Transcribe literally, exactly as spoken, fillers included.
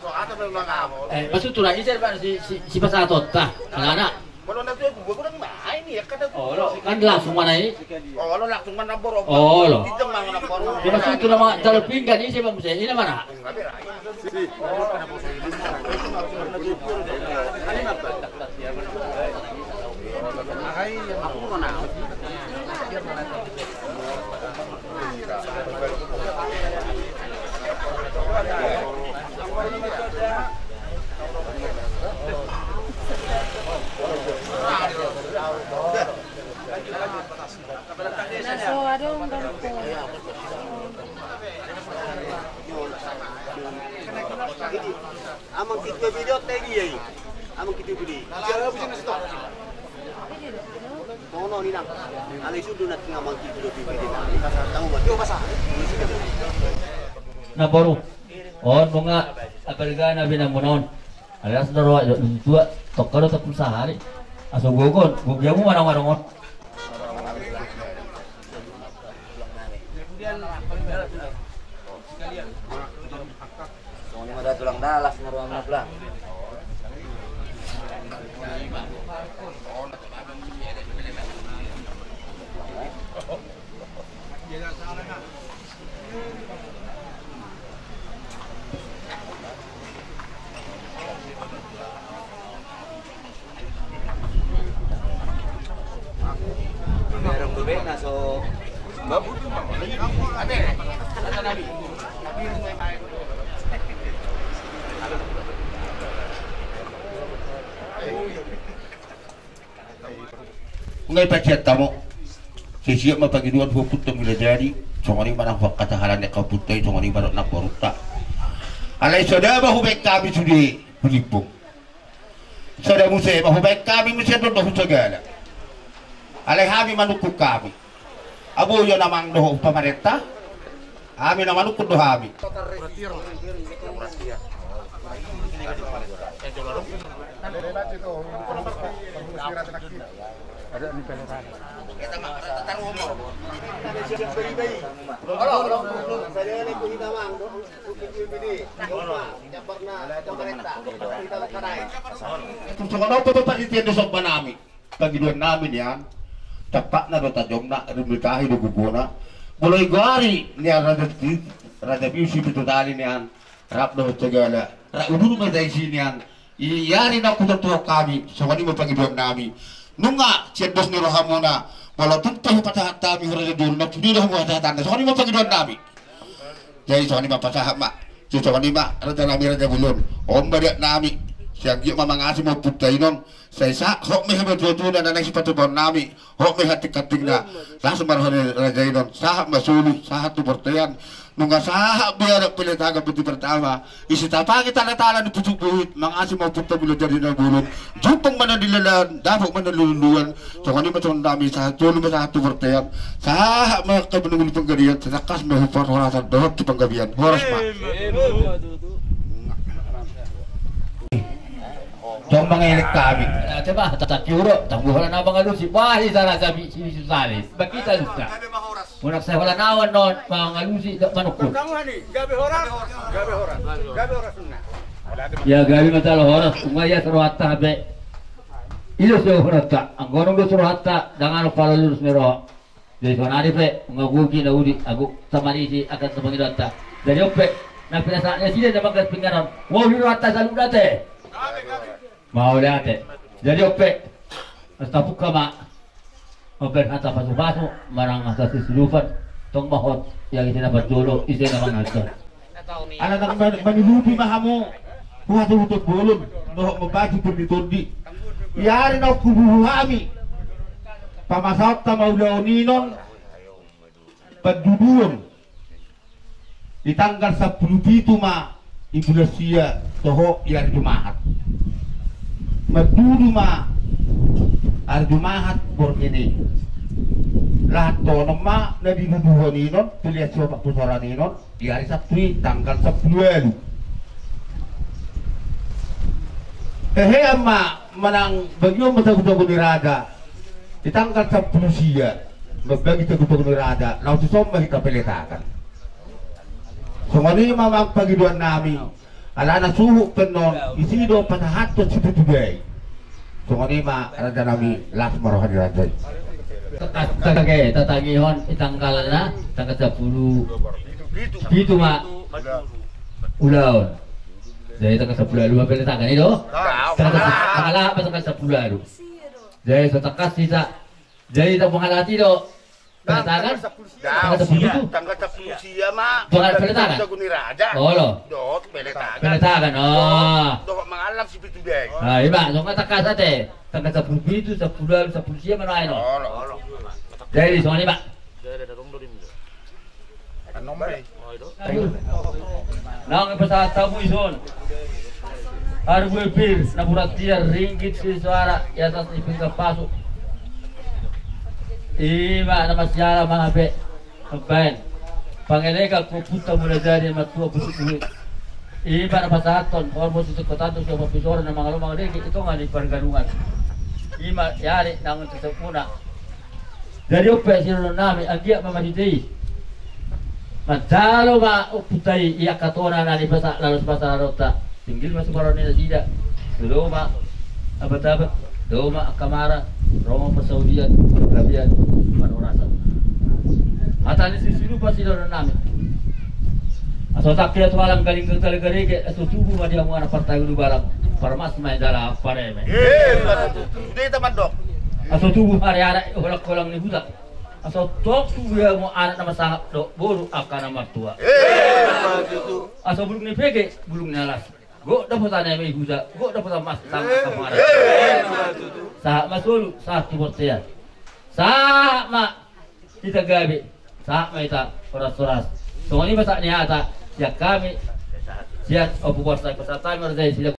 Eh, maksud tulang ise, Pak, si, si, si pasahatonta. Anak-anak. Olo, kan langsung mana i? Olo, langsung mana, Bro? Olo. Dia maksud tulang ma, taruh pinggan ise, Bang, ise. Ini mana? Amang kitu video tadi ya. Amang kitu video. Kono ni nang. Alai sudah nanti amang kitu video. Tahu mah. Yo, masa. Na boru. On nunga apalgana binamunon. Alias na roa jo tua tokka do tapul sahari. Aso gogon, gogiamu mana warung on. Songon i ma da tulang dalas na roa na tulang. Nunga ipaciat hamu. Sisiap ma pangidoan tu Ompunta Mulajadi. Songon i ma nang hupangkatahon ni ompunta i, songon i ma dohot namborunta. Alai sada ma hubaen hami sude tu Limbong. Sada muse ma hubaen hami muse dohot tu Sagala. Alai hami manungkun hami. Aboan i amang dohot pamarenta. Hami na manungkun do hami. Songon on pe, Bapak, itian do somba nami. Pangidoan nami nian, tampakna do tajomna, rimitahi do gogona. Molo i goari nian Raja Ti-, Raja Pius Sipitutali nian, rap dohot Sagala, rap udur ma taisi nian. I ari na hutortohon hami, songon i ma pangidoan nami. Nunga sian dos ni rohamuna, molo tung pe hupasahat hami tu raja jolma, sude do hamu hasahatanna, songon i ma pangidoan nami. Jadi songon i ma pasahat ma. Jadi songon i ma raja nami Raja Bolon. On ma diat nami. Sai anggiat ma mangasi ma ompunta i non. Sai sahat ma hamu tu hatuna na naeng sipatupaon nami. Hot ma i hantinghantingna. Las ma roha ni raja i non. Sahat ma solu, sahat tu bortean. Nunga sahat be adat Peletagan binti pertama. Isi tapangi tala-tala ni pucuk buhit. Mangasi ma ompunta Mulajadi na bolon. Jumpang ma na nilalaon, dapot ma na niluluan. Songon i ma songon nami, sahat solu ma sahat tu bortean. Sahat ma angka mangolu panggabean, sai tangkas ma huparhorasan dohot tu panggabean. Horas ma. Tong mangelek hami. Ate bah, tatap juro, tangguh holan na mangalusi. Bah, i sala sabi, si bisu sale. Bakita lusa. Unang sai holan awan non mangalusi, dak manukun. Kamu hani, gabe horas, gabe horas, gabe horas na. Ya, gabe masalah horas, unga ya serohatta be. Ilo sio horatta, anggonong do serohatta, dangan pala lurus ni roha. Jadi sonari pe, unga gogi na uli, agu tamarisi akan sepangidoanta. Jadi on pe, na pinasahat nasida na manggas pinggan on. Wow, hiro hata saluda te. Mau lihat te. Jadi on pe, astapukka ma. On pe hata pasu-pasu, manang hata sisulupan. Tong mahot, yang isi na parjolo, isi na mangajar. Ala nang man-, manilupi ma hamu, huhata huta bolon, dohot mambaci tondi-tondi. Iari na hubuhu hami, pamasaonta ma ulaon i non, panduduon. Di tanggal sampulu pitu ma, i bulan sia, toho, i ari Jumahat. Mandudu ma, ari Jumahat, borngin i. Lahat tonom ma, na diduduhon i non, pilihan siopat pusoran i non. Di ari Sabtu i tanggal sampulu ualu. Hehe, ama manang bagion ma jago-jago ni raja. Di tanggal sampulu sia mambagi jago-jago ni raja, laos dison ma hita peletakan. Songon i ma amang pangidoan nami. Alana suhut pe annon, isi do pasahathon sipitu bai. Songon i ma raja nami, las ma roha ni raja i. Tangkas, tangkas, tatangihon i tanggalna, tanggal sampulu pitu ma ulaon. Jadi tanggal sampulu ualu ma peletakan i do. Tanggal sampulu, tanggal sampulu ualu. Jadi so tangkas hita. Jadi tanggal sampulu ualu do. Peletakan? Tanggal sampulu sia. Tanggal sampulu sia. Tanggal sampulu sia ma. Peletakan? Jago ni raja. Olo. Dohot peletakan. Peletakan, oh. Dohot mangallang sipitu bai. Ah, i ma, songon tangkas ate. Tanggal sampulu pitu, sampulu ualu, sampulu sia ma nuaeng on. Olo. Jadi songon i ma. Naung dipasahat hamu dison. Harbue pir, na burat tiar, ringgit sitio soara, di atas ni pinggan pasu. I ma na masiala ma hape. Mambaen pangelekan tu ompunta Mulajadi Natua Pusuk Buhit. I ma na pasahathon horbo sisingkotanto siompat pisoran na mangalomang dengke di tonga ni pargadungan. I ma i ari naung sisempurna. Jadi on pe sidohonon nami, anggiat ma marhite i manjalo ma ompunta i, i angka tona na nipasahat laho sipasahatonta. Tinggil ma sipaloan ni nasida. Dao ma abat-abat, dao ma angka mara, ro ma parsaulian, panggabean, parhorasan. Hata ni sisilupa sidohonon nami. Aso tangke tu halang galing garegarege, aso tubu ma di hamu anak partahi ulubalang, parmas ma jala pareme. Eh, sude ta mandok. Aso tubu ma anak holang-holang ni huta. Aso tong tubu di hamu anak na marsangap dohot boru angka na martua. Eh, aso bulung ni pege, bulung ni alas. Gok dapotan eme i huta, gok dapotan mas, sangap angka mara. Eh, sahat ma solu, sahat tu bontean. Sahat ma hita gabe, sahat ma hita horas-horas. Songon i ma sahat ni hata sian hami, sian Ompu Borsak, pasahat hami ma raja i, sida